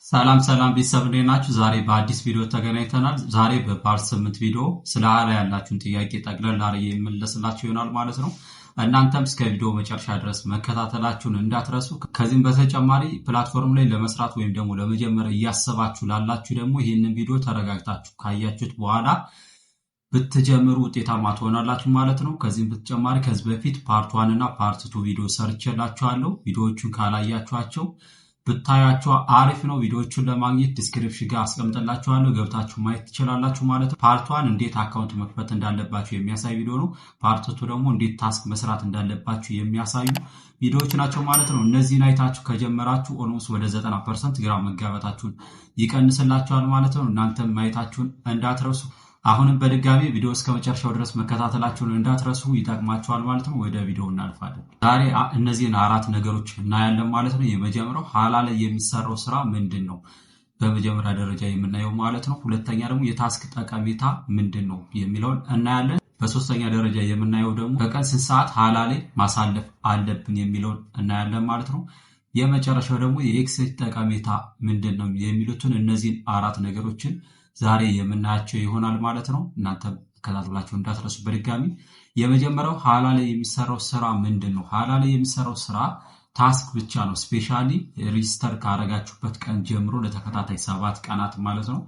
ሰላም ሰላም ቤተሰብ፣ እንዴት ናችሁ? ዛሬ በአዲስ ቪዲዮ ተገናኝተናል። ዛሬ በ part 8 ቪዲዮ ስለ ሀላ ያላችሁን ጥያቄ ጠቅለል አድርጌ የምመልስላችሁ ይሆናል ማለት ነው። እናንተም እስከ ቪዲዮ መጨረሻ ድረስ መከታተላችሁን እንዳትረሱ። ከዚህም በተጨማሪ platform ላይ ለመስራት ወይም ደግሞ ለመጀመር እያሰባችሁ ላላችሁ ደግሞ ይህንን ቪዲዮ ተረጋግታችሁ ካያችሁት በኋላ ብትጀምሩ ውጤታማ ትሆናላችሁ ማለት ነው። ከዚህም በተጨማሪ ከዚህ በፊት part 1 እና part 2 ቪዲዮ ሰርቼላችኋለሁ። ቪዲዮዎቹን ካላያችኋቸው ብታያቸው አሪፍ ነው። ቪዲዮዎቹን ለማግኘት description ጋር አስቀምጥላችኋለሁ፣ ገብታችሁ ማየት ትችላላችሁ ማለት ነው። Part 1 እንዴት account መክፈት እንዳለባችሁ የሚያሳይ ቪዲዮ ነው። Part 2 ደግሞ እንዴት task መስራት እንዳለባችሁ የሚያሳዩ ቪዲዮዎች ናቸው ማለት ነው። እነዚህን አይታችሁ ከጀመራችሁ almost ወደ 90% ግራ መጋባታችሁን ይቀንስላችኋል ማለት ነው። እናንተም ማየታችሁን እንዳትረሱ። አሁንም በድጋሚ ቪዲዮ እስከ መጨረሻው ድረስ መከታተላችሁን እንዳትረሱ፣ ይጠቅማችኋል ማለት ነው። ወደ ቪዲዮ እናልፋለን። ዛሬ እነዚህን አራት ነገሮች እናያለን ማለት ነው። የመጀመሪያው ሀላ ላይ የሚሰራው ስራ ምንድን ነው? በመጀመሪያ ደረጃ የምናየው ማለት ነው። ሁለተኛ ደግሞ የ task ጠቀሜታ ምንድን ነው የሚለውን እናያለን። በሶስተኛ ደረጃ የምናየው ደግሞ በቀን ስንት ሰዓት ሀላ ላይ ማሳለፍ አለብን የሚለውን እናያለን ማለት ነው። የመጨረሻው ደግሞ የ exchange ጠቀሜታ ምንድን ነው የሚሉትን እነዚህን አራት ነገሮችን ዛሬ የምናያቸው ይሆናል ማለት ነው። እናንተ ተከታትላችሁ እንዳትረሱ። በድጋሚ የመጀመሪያው ሀላ ላይ የሚሰራው ስራ ምንድን ነው? ሀላ ላይ የሚሰራው ስራ task ብቻ ነው። Specially register ካረጋችሁበት ቀን ጀምሮ ለተከታታይ 7 ቀናት ማለት ነው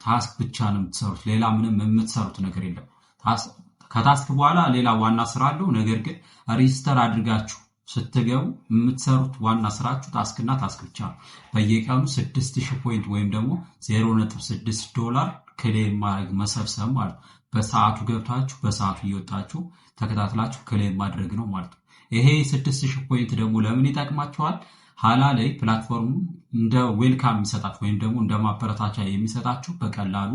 task ብቻ ነው የምትሰሩት። ሌላ ምንም የምትሰሩት ነገር የለም። ከ task በኋላ ሌላ ዋና ስራ አለው። ነገር ግን register አድርጋችሁ ስትገቡ የምትሰሩት ዋና ስራችሁ task ና task ብቻ ነው። በየቀኑ 6000 point ወይም ደግሞ 0.6 ዶላር claim ማድረግ፣ መሰብሰብ ማለት ነው። በሰዓቱ ገብታችሁ በሰዓቱ እየወጣችሁ ተከታትላችሁ claim ማድረግ ነው ማለት ነው። ይሄ 6000 point ደግሞ ለምን ይጠቅማችኋል? ሀላ ላይ platform ኡ እንደ welcome የሚሰጣችሁ ወይም ደግሞ እንደ ማበረታቻ የሚሰጣችሁ በቀላሉ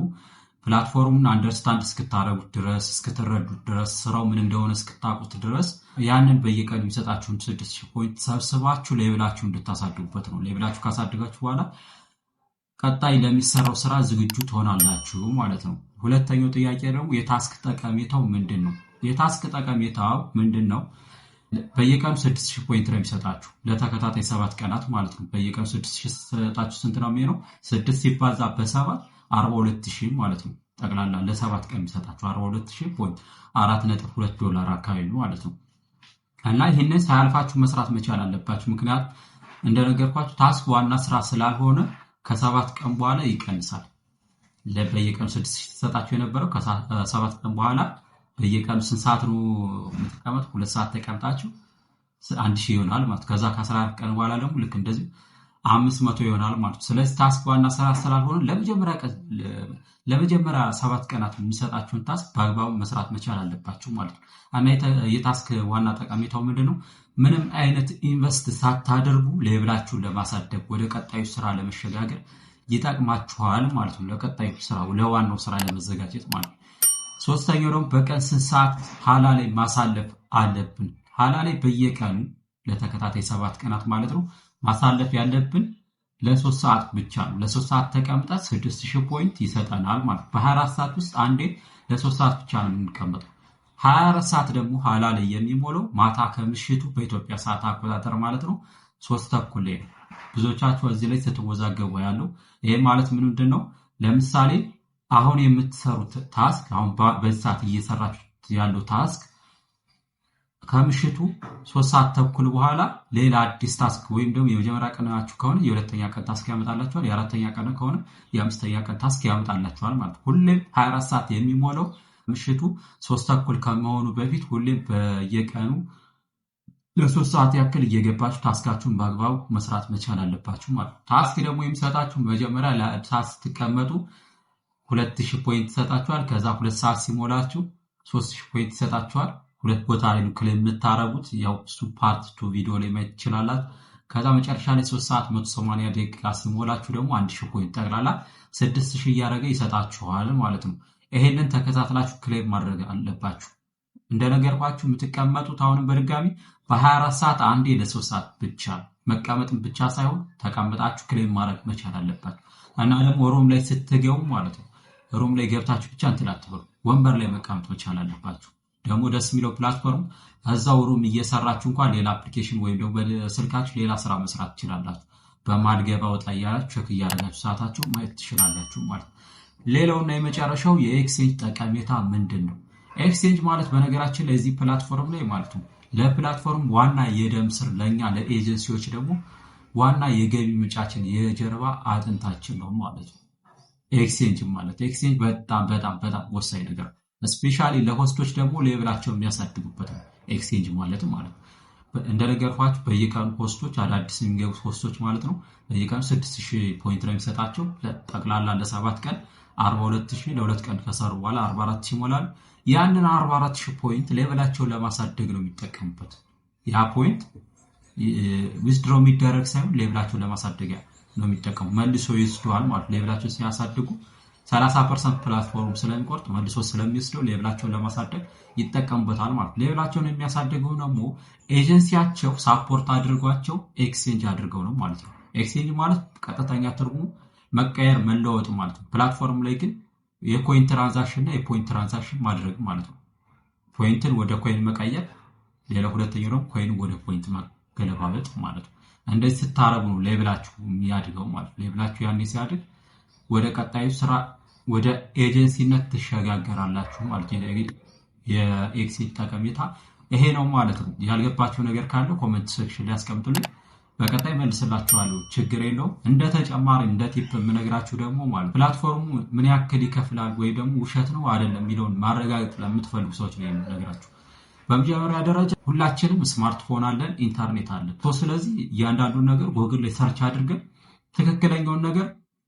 platform ኡን understand እስክታረጉት ድረስ፣ እስክትረዱት ድረስ፣ ስራው ምን እንደሆነ እስክታውቁት ድረስ ያንን በየቀኑ የሚሰጣችሁን 6000 point ሰብስባችሁ level ኣችሁ እንድታሳድጉበት ነው። Level ኣችሁ ካሳድጋችሁ በኋላ ቀጣይ ለሚሰራው ስራ ዝግጁ ትሆናላችሁ ማለት ነው። ሁለተኛው ጥያቄ ደግሞ የ task ጠቀሜታው ምንድን ነው? የ task ጠቀሜታው ምንድን ነው? በየቀኑ 6000 point ነው የሚሰጣችሁ ለተከታታይ 7 ቀናት ማለት ነው። በየቀኑ 6000 ሰጣችሁ ስንት ነው የሚሆነው? 6 ሲባዛ በ7 42,000 ማለት ነው። ጠቅላላ ለ7 ቀን የሚሰጣችሁ 42,000 point፣ 4.2 ዶላር አካባቢ ማለት ነው። እና ይህንን ሳያልፋችሁ መስራት መቻል አለባችሁ። ምክንያቱም እንደነገርኳችሁ task ዋና ስራ ስላልሆነ ከ7 ቀን በኋላ ይቀንሳል። በየቀኑ 6000 ሰጣችሁ የነበረው ከ7 ቀን በኋላ በየቀኑ ስንት ሰዓት ነው የምትቀመጡ? 2 ሰዓት ተቀምጣችሁ 1000 ይሆናል ማለት። ከዛ ከ14 ቀን በኋላ ደግሞ ልክ እንደዚህ 500 ይሆናል ማለት ነው። ስለዚህ task ዋና ስራ ስላልሆነ ለመጀመሪያ 7 ቀናት የሚሰጣችሁን task በአግባቡ መስራት መቻል አለባችሁ ማለት ነው። እና የ task ዋና ጠቀሜታው ምንድን ነው? ምንም አይነት invest ሳታደርጉ level ኣችሁን ለማሳደግ፣ ወደ ቀጣዩ ስራ ለመሸጋገር ይጠቅማችኋል ማለት ነው። ለቀጣዩ ስራ፣ ለዋናው ስራ ለመዘጋጀት ማለት ነው። ሶስተኛው ደግሞ በቀን ስንት ሰዓት ሀላ ላይ ማሳለፍ አለብን? ሀላ ላይ በየቀኑ ለተከታታይ 7 ቀናት ማለት ነው ማሳለፍ ያለብን ለ3 ሰዓት ብቻ ነው። ለ3 ሰዓት ተቀምጠን 6000 point ይሰጠናል ማለት ነው። በ24 ሰዓት ውስጥ አንዴ ለ3 ሰዓት ብቻ ነው የምንቀመጠው። 24 ሰዓት ደግሞ ሀላ ላይ የሚሞላው ማታ ከምሽቱ በኢትዮጵያ ሰዓት አቆጣጠር ማለት ነው 3:30 ላይ ነው። ብዙዎቻችሁ እዚህ ላይ ስትወዛገቡ ያለው ይሄ ማለት ምንድን ነው? ለምሳሌ አሁን የምትሰሩት task፣ አሁን በዚህ ሰዓት እየሰራችሁ ያለው task ከምሽቱ 3:30 በኋላ ሌላ አዲስ task ወይም ደግሞ የመጀመሪያ ቀናችሁ ከሆነ የሁለተኛ ቀን task ያመጣላችኋል። የአራተኛ ቀን ከሆነ የአምስተኛ ቀን task ያመጣላችኋል ማለት ነው። ሁሌም 24 ሰዓት የሚሞላው ምሽቱ 3:30 ከመሆኑ በፊት ሁሌም በየቀኑ ለ3 ሰዓት ያክል እየገባችሁ task ኣችሁን በአግባቡ መስራት መቻል አለባችሁ ማለት ነው። Task ደግሞ የሚሰጣችሁ መጀመሪያ ለሰዓት ስትቀመጡ 2000 point ይሰጣችኋል። ከዛ 2 ሰዓት ሲሞላችሁ 3000 point ይሰጣችኋል። ሁለት ቦታ ላይ claim የምታረጉት ያው እሱ part 2 ቪዲዮ ላይ ማየት ትችላላችሁ። ከዛ መጨረሻ ላይ 3 ሰዓት 180 ደቂቃ ሲሞላችሁ ደግሞ 1000 point፣ ጠቅላላ 6000 እያደረገ ይሰጣችኋል ማለት ነው። ይሄንን ተከታትላችሁ claim ማድረግ አለባችሁ። እንደነገርኳችሁ የምትቀመጡት አሁንም በድጋሚ በ24 ሰዓት አንዴ ለ3 ሰዓት ብቻ መቀመጥን ብቻ ሳይሆን ተቀምጣችሁ claim ማድረግ መቻል አለባችሁ። እና ደግሞ room ላይ ስትገቡ ማለት ነው room ላይ ገብታችሁ ብቻ እንትን አትበሉ። ወንበር ላይ መቀመጥ መቻል አለባችሁ። ደግሞ ደስ የሚለው platform እዛው room እየሰራችሁ እንኳን ሌላ application ወይም ደግሞ በስልካችሁ ሌላ ስራ መስራት ትችላላችሁ። በመሃል ገባ ወጣ እያላችሁ check እያደረጋችሁ ሰዓታችሁ ማየት ትችላላችሁ ማለት ነው። ሌላውና የመጨረሻው የ exchange ጠቀሜታ ምንድን ነው? Exchange ማለት በነገራችን ላይ እዚህ platform ላይ ማለት ነው ለ platform ዋና የደም ስር፣ ለእኛ ለኤጀንሲዎች ደግሞ ዋና የገቢ ምንጫችን፣ የጀርባ አጥንታችን ነው ማለት ነው። Exchange ማለት exchange በጣም በጣም በጣም ወሳኝ ነገር ነው። Especially ለ host ኦች ደግሞ level ኣቸው የሚያሳድጉበት ነው exchange ማለት ነው። እንደነገርኳችሁ በየቀኑ host ኦች፣ አዳዲስ የሚገቡት host ኦች ማለት ነው፣ በየቀኑ 6000 point ነው የሚሰጣቸው። ጠቅላላ ለ7 ቀን 42,000፣ ለ2 ቀን ከሰሩ በኋላ 44,000 ይሞላሉ። ያንን 44,000 point level ኣቸውን ለማሳደግ ነው የሚጠቀሙበት። ያ point withdraw የሚደረግ ሳይሆን level ኣቸውን ለማሳደጊያ ነው የሚጠቀሙ። መልሶ ይወስደዋል ማለት፣ level ኣቸውን ሲያሳድጉ 30% platform ስለሚቆርጥ መልሶ ስለሚወስደው level ኣቸውን ለማሳደግ ይጠቀሙበታል ማለት ነው። Level ኣቸውን የሚያሳድገው ደግሞ ኤጀንሲያቸው support አድርጓቸው exchange አድርገው ነው ማለት ነው። Exchange ማለት ቀጥተኛ ትርጉሙ መቀየር፣ መለወጥ ማለት ነው። Platform ላይ ግን የ coin transaction እና የ point transaction ማድረግ ማለት ነው። ፖይንትን ወደ coin መቀየር፣ ሌላ ሁለተኛው ደግሞ coin ወደ point መገለባበጥ ማለት ነው። እንደዚህ ስታረጉ ነው level ኣችሁ የሚያድገው ማለት ነው። Level ኣችሁ ያኔ ሲያድግ ወደ ቀጣዩ ስራ ወደ ኤጀንሲነት ትሸጋገራላችሁ ማለት ነው። የ exchange ጠቀሜታ ይሄ ነው ማለት ነው። ያልገባችሁ ነገር ካለ comment section ላይ ያስቀምጡልኝ። በቀጣይ መልስላችኋለሁ። ችግር የለውም። እንደ ተጨማሪ እንደ tip የምነግራችሁ ደግሞ ማለት platform ኡ ምን ያክል ይከፍላል ወይ ደግሞ ውሸት ነው አይደለም የሚለውን ማረጋገጥ ለምትፈልጉ ሰዎች ነው የምነግራችሁ። በመጀመሪያ ደረጃ ሁላችንም ስማርትፎን አለን፣ ኢንተርኔት አለን። ስለዚህ እያንዳንዱን ነገር ጎግል ላይ search አድርገን ትክክለኛውን ነገር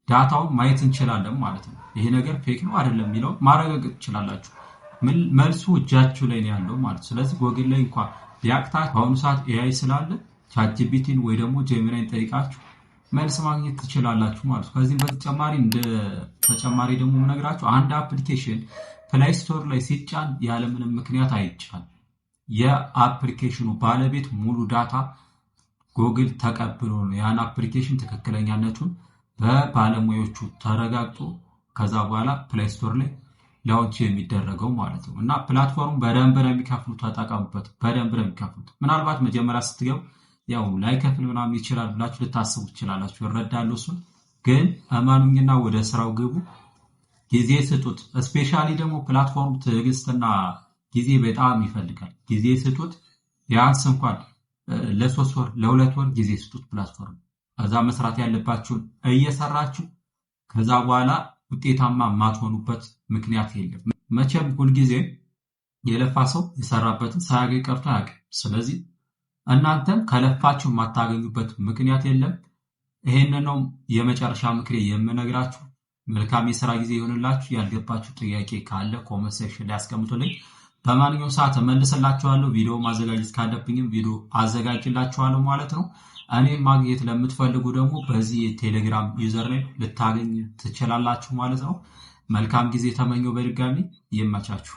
data ውን ማየት እንችላለን ማለት ነው። ይሄ ነገር fake ነው አይደለም የሚለውን ማረጋገጥ ትችላላችሁ። መልሱ እጃችሁ ላይ ነው ያለው ማለት ነው። ስለዚህ ጎግል ላይ እንኳ ቢያቅታችሁ በአሁኑ ሰዓት AI ስላለ ChatGPT ን ወይ ደግሞ Gemini ን ጠይቃችሁ መልስ ማግኘት ትችላላችሁ ማለት ነው። ከዚህም በተጨማሪ እንደ ተጨማሪ ደግሞ የምነግራችሁ አንድ application Play Store ላይ ሲጫን ያለምንም ምክንያት አይጫን። የ application ኑ ባለቤት ሙሉ data ጎግል ተቀብሎ ነው ያን application ትክክለኛነቱን በባለሙያዎቹ ተረጋግጦ ከዛ በኋላ Play Store ላይ launch የሚደረገው ማለት ነው። እና platform ኡ በደንብ ነው የሚከፍሉት፣ ተጠቀሙበት። በደንብ ነው የሚከፍሉት። ምናልባት መጀመሪያ ስትገቡ ያው ላይከፍል ምናምን ይችላል ብላችሁ ልታስቡ ትችላላችሁ። እረዳለሁ እሱን። ግን እመኑኝና ወደ ስራው ግቡ፣ ጊዜ ስጡት። Especially ደግሞ platform ትዕግስትና ጊዜ በጣም ይፈልጋል። ጊዜ ስጡት። ቢያንስ እንኳን ለ3 ወር፣ ለ2 ወር ጊዜ ስጡት platform። ከዛ መስራት ያለባችሁን እየሰራችሁ ከዛ በኋላ ውጤታማ የማትሆኑበት ምክንያት የለም። መቼም ሁልጊዜ የለፋ ሰው የሰራበትን ሳያገኝ ቀርቶ አያውቅም። ስለዚህ እናንተም ከለፋችሁ የማታገኙበት ምክንያት የለም። ይሄንን ነው የመጨረሻ ምክሬ የምነግራችሁ። መልካም የስራ ጊዜ ይሆንላችሁ። ያልገባችሁ ጥያቄ ካለ comment section ላይ አስቀምጡልኝ። በማንኛውም ሰዓት እመልስላችኋለሁ። ቪዲዮ ማዘጋጀት ካለብኝም ቪዲዮ አዘጋጅላችኋለሁ ማለት ነው። እኔን ማግኘት ለምትፈልጉ ደግሞ በዚህ የቴሌግራም username ልታገኙ ትችላላችሁ ማለት ነው። መልካም ጊዜ ተመኘሁ። በድጋሚ ይመቻችሁ።